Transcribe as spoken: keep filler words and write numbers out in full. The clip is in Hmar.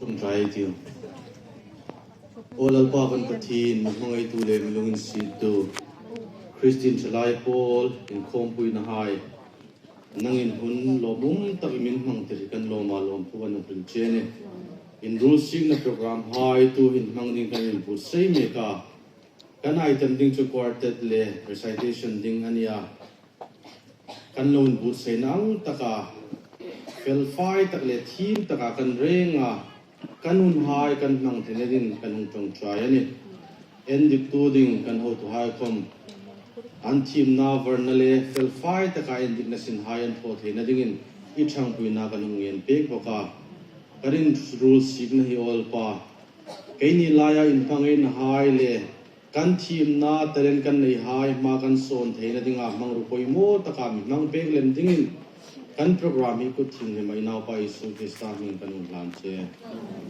Ṭawngṭai ei tih. Aw Lalpa kan Pathien, mi hmangaitu le mi lunginsiettu, Kristien ṭhalai pawl inkhawmpuina hai, nangin hun lawmum tak i mi hmang tir hi kan lawma lawmthu kan hril che a nih. Inruolsikna program hai tuhin hmang ding kan inbuotsai mek a, kan item ding chu quartet le recitation ding a nih a. Kan lo inbuotsaina ang taka, felfai tak le thiem taka kan reng a, kan hun hai kan hmang theina dingin kan hung ṭawngṭai a nih. Endiktu ding kan hotuhai khawm an thiemna varna le felfai taka endikna sin hai an thaw theina dingin i ṭhangpuina kan hung ngen pek bawk a. Kan inruolsikna hi aw Lalpa, keini laia inhmangaina hai le kan thiemna talent kan nei hai hma kan sawn theina dinga hmangruo poimaw taka mi hmang pek lem dingin kan program hi kut thim hlima i Naupa Isu Krista hmingin kan hung hlan che.